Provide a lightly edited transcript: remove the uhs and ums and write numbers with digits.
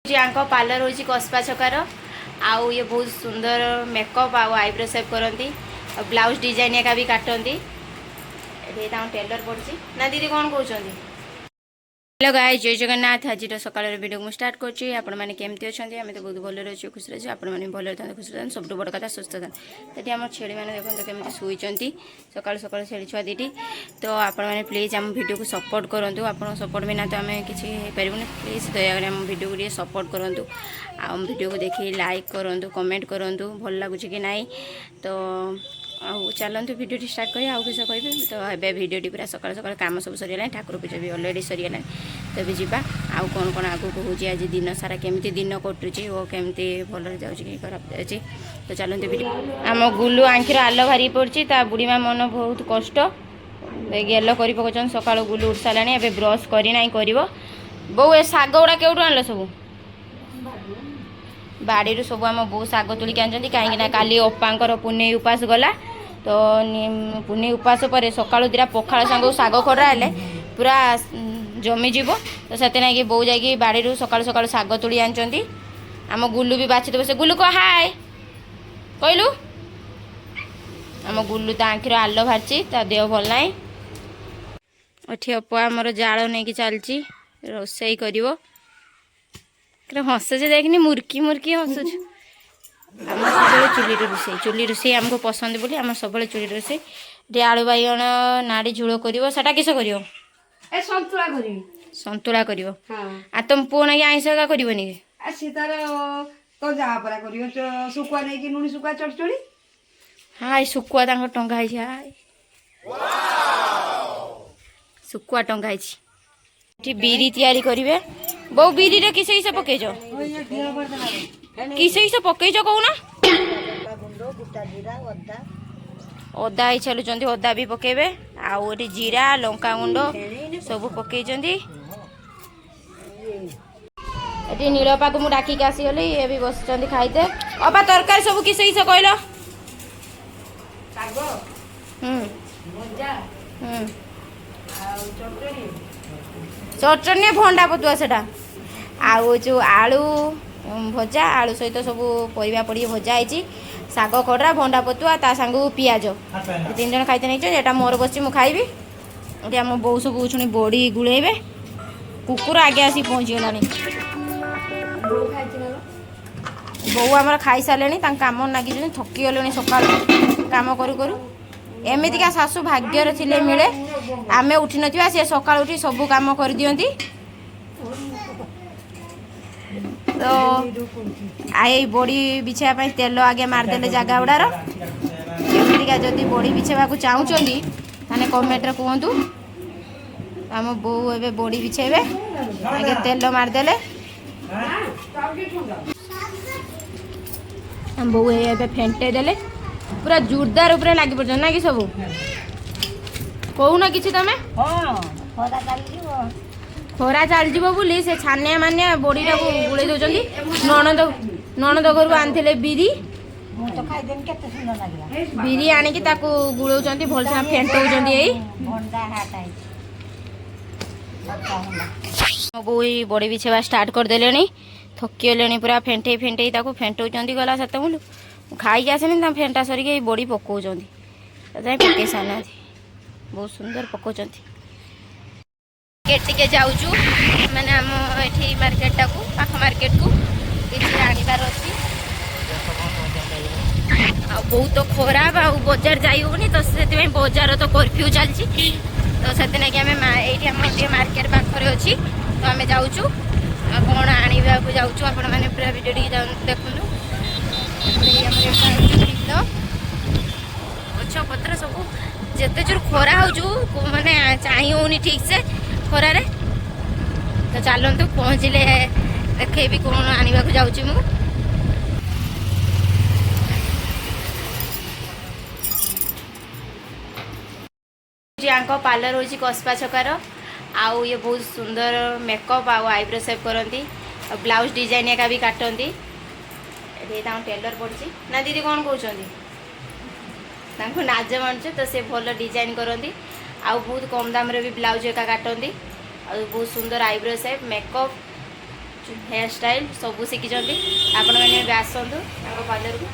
ୟାଙ୍କ ପାର୍ଲର ହେଉଛି କସ୍ବା ଛକାର ଆଉ ଇଏ ବହୁତ ସୁନ୍ଦର ମେକଅପ୍ ଆଉ ଆଇବ୍ରୋ ସେପ୍ କରନ୍ତି ଆଉ ବ୍ଲାଉଜ୍ ଡିଜାଇନ୍ ଏକା ବି କାଟନ୍ତି। ଏଠି ତାଙ୍କ ଟେଲର ପଡ଼ିଛି ନା ଦିଦି, କ'ଣ କହୁଛନ୍ତି? ହ୍ୟାଲୋ ଗାଇଜ୍, ଜୟ ଜଗନ୍ନାଥ। ଆଜିର ସକାଳର ଭିଡ଼ିଓ ମୁଁ ଷ୍ଟାର୍ଟ କରୁଛି। ଆପଣମାନେ କେମିତି ଅଛନ୍ତି? ଆମେ ତ ବହୁତ ଭଲରେ ଅଛୁ, ଖୁସିରେ ଅଛୁ। ଆପଣମାନେ ବି ଭଲରେ ଥାନ୍ତୁ, ଖୁସିରେ ଥାନ୍ତୁ, ସବୁଠୁ ବଡ଼ କଥା ସୁସ୍ଥ ଥାନ୍ତୁ। ସେଠି ଆମ ଛେଳିମାନେ ଦେଖନ୍ତୁ କେମିତି ଶୋଇଛନ୍ତି ସକାଳୁ ସକାଳୁ, ଛେଳି ଛୁଆ ଦୁଇଟି। ତ ଆପଣମାନେ ପ୍ଲିଜ୍ ଆମ ଭିଡ଼ିଓକୁ ସପୋର୍ଟ କରନ୍ତୁ। ଆପଣଙ୍କ ସପୋର୍ଟ ବିନା ତ ଆମେ କିଛି ହେଇପାରିବୁନି। ପ୍ଲିଜ୍ ଦୟାକରି ଆମ ଭିଡ଼ିଓକୁ ଟିକେ ସପୋର୍ଟ କରନ୍ତୁ ଆଉ ଆମ ଭିଡ଼ିଓକୁ ଦେଖି ଲାଇକ୍ କରନ୍ତୁ, କମେଣ୍ଟ କରନ୍ତୁ ଭଲ ଲାଗୁଛି କି ନାହିଁ। ତ ଆଉ ଚାଲନ୍ତୁ ଭିଡ଼ିଓଟି ଷ୍ଟାର୍ଟ କରିବା। ଆଉ କିଛି କହିବି ତ ଏବେ ଭିଡ଼ିଓଟି ପୁରା ସକାଳୁ ସକାଳୁ କାମ ସବୁ ସରିଗଲାଣି, ଠାକୁର ପୂଜା ବି ଅଲରେଡ଼ି ସରିଗଲାଣି। ତ ଏବେ ଯିବା ଆଉ କ'ଣ କ'ଣ ଆଗକୁ ହେଉଛି, ଆଜି ଦିନ ସାରା କେମିତି ଦିନ କଟୁଛି ଓ କେମିତି ଭଲରେ ଯାଉଛି କି ଖରାପ ଯାଉଛି। ତ ଚାଲନ୍ତୁ ଭିଡ଼ିଓ। ଆମ ଗୁଲୁ ଆଖିର ଆଲ ଭାରି ପଡ଼ୁଛି, ତା ବୁଢ଼ୀମା ମନ ବହୁତ କଷ୍ଟ, ଗେଲ କରି ପକାଉଛନ୍ତି। ସକାଳୁ ଗୁଲୁ ଉଠି ସାରିଲାଣି, ଏବେ ବ୍ରସ୍ କରିନାହିଁ, କରିବ। ବୋଉ, ଏ ଶାଗ ଗୁଡ଼ା କେଉଁଠୁ ଆଣିଲ ସବୁ? ବାଡ଼ିରୁ ସବୁ ଆମ ବୋଉ ଶାଗ ତୋଳିକି ଆଣିଛନ୍ତି, କାହିଁକି ନା କାଲି ଅପାଙ୍କର ପୁନେଇ ଉପାସ ଗଲା। ତ ପୁନେଇ ଉପାସ ପରେ ସକାଳୁ ଦିଟା ପଖାଳ ସାଙ୍ଗକୁ ଶାଗ ଖରଡ଼ା ହେଲେ ପୁରା ଜମିଯିବ। ତ ସେଥିନାଗି ବୋଉ ଯାଇକି ବାଡ଼ିରୁ ସକାଳୁ ସକାଳୁ ଶାଗ ତୋଳି ଆଣିଛନ୍ତି। ଆମ ଗୁଲୁ ବି ବାଛିଦେବ ସେ। ଗୁଲୁ କହ, ହାଏ କହିଲୁ। ଆମ ଗୁଲୁ ତା ଆଖିର ଆଲ ବାହାରିଛି, ତା ଦେହ ଭଲ ନାହିଁ। ଏଠି ଅପା ଆମର ଜାଳ ନେଇକି ଚାଲିଛି, ରୋଷେଇ କରିବ। ହସୁଛି ଦେଖିନି, ମୁର୍କି ମୁର୍କି ହସୁଛୁ। ଆମର ସବୁବେଳେ ଚୁଲିରେ ରୋଷେଇ, ଚୁଲି ରୋଷେଇ ଆମକୁ ପସନ୍ଦ ବୋଲି ଆମର ସବୁବେଳେ ଚୁଲି ରୋଷେଇ। ଏଠି ଆଳୁ ବାଇଗଣ ନାଡ଼ି ଝୋଳ କରିବ। ସେଟା କିସ କରିବ? ଏ ସନ୍ତୁଳା କରିବି। ସନ୍ତୁଳା କରିବ? ହଁ। ଆଉ ତମ ପୁଅ ନାଗି ଆଇଁଷ ଏକା କରିବନି କି? ଆଉ ସେ ତାର ତ ଯାହା ପରା କରିବ, ଶୁଖୁଆ ନେଇକି, ଲୁଣି ଶୁଖୁଆ ଚଡ଼ଚଡ଼ି। ହାଇ, ଶୁଖୁଆ ତାଙ୍କର ଟଙ୍ଗା ହେଇଛି। ହାଇ, ଶୁଖୁଆ ଟଙ୍ଗା ହେଇଛି। ଏଠି ବିରି ତିଆରି କରିବେ ବୋଉ। ବିରିରେ କିସ କିସ ପକେଇଛ? କିସ କିସ ପକେଇଛ କହୁନ? ଅଦା ହେଇ ଛେଲୁଛନ୍ତି, ଅଦା ବି ପକେଇବେ। ଆଉ ଏଠି ଜିରା, ଲଙ୍କାଗୁଣ୍ଡ ସବୁ ପକେଇଛନ୍ତି। ଏଠି ନୀଳପାକୁ ମୁଁ ଡାକିକି ଆସିଗଲି, ଇଏ ବି ବସିଛନ୍ତି ଖାଇତେ। ଅପା, ତରକାରୀ ସବୁ କିସ କିସ କହିଲ? ଶାଗ, ଭଜା ଆଉ ଚଡ଼ଚଡ଼ି। ଚଟଣି ଭଣ୍ଡା ପତୁଆ ସେଟା। ଆଉ ଯେଉଁ ଆଳୁ ଭଜା, ଆଳୁ ସହିତ ସବୁ ପରିବା ପଡ଼ିକି ଭଜା ହେଇଛି, ଶାଗ ଖଡ଼ରା, ଭଣ୍ଡା ପତୁଆ, ତା ସାଙ୍ଗକୁ ପିଆଜ। ଏ ତିନି ଜଣ ଖାଇତେ ନେଇଛନ୍ତି। ଏଟା ମୋର ବସିଛି, ମୁଁ ଖାଇବି। ଏଠି ଆମ ବୋଉ ସବୁ ଶୁଣି ବଡ଼ି ଗୁଳେଇବେ। କୁକୁର ଆଗେ ଆସିକି ପହଞ୍ଚିଗଲାଣି। ବୋଉ ଖାଇଛି ନା? ବୋଉ ଆମର ଖାଇସାରିଲେଣି, ତାଙ୍କ କାମ ନାଗିଛନ୍ତି, ଥକି ଗଲେଣି ସକାଳୁ କାମ କରୁ କରୁ। ଏମିତିକା ଶାଶୁ ଭାଗ୍ୟରେ ଥିଲେ ମିଳେ। ଆମେ ଉଠି ନଥିବା, ସିଏ ସକାଳୁ ଉଠି ସବୁ କାମ କରିଦିଅନ୍ତି। ତ ଆଉ ଏଇ ବଡ଼ି ବିଛେଇବା ପାଇଁ ତେଲ ଆଗେ ମାରିଦେଲେ ଜାଗା ଗୁଡ଼ାର। ଏମିତିକା ଯଦି ବଡ଼ି ବିଛେଇବାକୁ ଚାହୁଁଛନ୍ତି, ତାହେଲେ କମେଣ୍ଟରେ କୁହନ୍ତୁ। ଆମ ବୋଉ ଏବେ ବଡ଼ି ବିଛେଇବେ, ଆଗେ ତେଲ ମାରିଦେଲେ। ଆମ ବୋଉ ଏଇ ଏବେ ଫେଣ୍ଟେଇ ଦେଲେ, ପୁରା ଜୋରଦାର ଉପରେ ଲାଗି ପଡୁଛନ୍ତି ନା କି ସବୁ। କହୁନ କିଛି ତମେ? ହଁ, ଖରା ଚାଲିଯିବ। ଖରା ଚାଲିଯିବ ବୋଲି ସେ ଛାନିଆ ମାନିଆ ବଡ଼ିଟାକୁ ଗୁଳେଇ ଦଉଛନ୍ତି। ନଣନ୍ଦ ଘରୁ ଆଣିଥିଲେ ବିରି। ମୁଁ ତ ଖାଇଦେନି, କେତେ ସୁନ୍ଦର ଲାଗିଲା। ବିରି ଆଣିକି ତାକୁ ଗୁଳଉଛନ୍ତି, ଭଲସେ ଫେଣ୍ଟଉଛନ୍ତି ଏଇ। ଭଣ୍ଡା ହାଟ ହେଇଛି। ମୋ ବୋଉ ଏଇ ବଡ଼ି ବିଛେଇବା ଷ୍ଟାର୍ଟ କରିଦେଲେଣି, ଥକିଗଲେଣି ପୁରା। ଫେଣ୍ଟେଇ ଫେଣ୍ଟେଇ ତାକୁ ଫେଣ୍ଟଉଛନ୍ତି। ଗଲା ସେତେବେଳୁ ମୁଁ ଖାଇକି ଆସିନି, ତାଙ୍କ ଫେଣ୍ଟା ସରିକି ଏଇ ବଡ଼ି ପକଉଛନ୍ତି। ଯାଇ ପକେଇ ସାରିନାହାନ୍ତି, ବହୁତ ସୁନ୍ଦର ପକଉଛନ୍ତି। ମାର୍କେଟ ଟିକେ ଯାଉଛୁ, ମାନେ ଆମ ଏଠି ମାର୍କେଟଟାକୁ, ପାଖ ମାର୍କେଟକୁ କିଛି ଆଣିବାର ଅଛି। ଆଉ ବହୁତ ଖରାପ, ଆଉ ବଜାର ଯାଇ ହେଉନି, ତ ସେଥିପାଇଁ ବଜାର ତ କର୍ଫ୍ୟୁ ଚାଲିଛି। ତ ସେଥିଲାଗି ଆମେ ଏଇଠି ଆମର ଟିକେ ମାର୍କେଟ ପାଖରେ ଅଛି, ତ ଆମେ ଯାଉଛୁ। ଆଉ କ'ଣ ଆଣିବାକୁ ଯାଉଛୁ, ଆପଣମାନେ ପୁରା ଭିଡ଼ିଓ ଟିକେ ଦେଖନ୍ତୁ। ଏପଟେ ଏଇ ଆମର ଏଇଟା ହେଉଛି ବିଲ, ଗଛ ପତ୍ର ସବୁ। ଯେତେ ଜୋର ଖରା ହଉଛୁ, ମାନେ ଚାହିଁ ହଉନି ଠିକ୍ ସେ ଖରାରେ। ତ ଚାଲନ୍ତୁ, ପହଞ୍ଚିଲେ ଦେଖେଇବି କ'ଣ ଆଣିବାକୁ ଯାଉଛି ମୁଁ। ୟାଙ୍କ ପାର୍ଲର ହେଉଛି କସ୍ବା ଛକାର ଆଉ ଇଏ ବହୁତ ସୁନ୍ଦର ମେକଅପ୍ ଆଉ ଆଇବ୍ରୋ ସେପ୍ କରନ୍ତି ଆଉ ବ୍ଲାଉଜ୍ ଡିଜାଇନ୍ ଏକା ବି କାଟନ୍ତି। ଏଠି ତାଙ୍କ ଟେଲର ପଡ଼ିଛି ନା ଦିଦି, କ'ଣ କହୁଛନ୍ତି? ତାଙ୍କୁ ନାଜ ମାନୁଛୁ। ତ ସେ ଭଲ ଡିଜାଇନ୍ କରନ୍ତି ଆଉ ବହୁତ କମ୍ ଦାମରେ ବି ବ୍ଲାଉଜ୍ ଏକା କାଟନ୍ତି ଆଉ ବହୁତ ସୁନ୍ଦର eyebrow shape, makeup. Hair style ସବୁ ଶିଖିଛନ୍ତି। ଆପଣମାନେ ଏବେ ଆସନ୍ତୁ ତାଙ୍କ ପାର୍ଲରକୁ।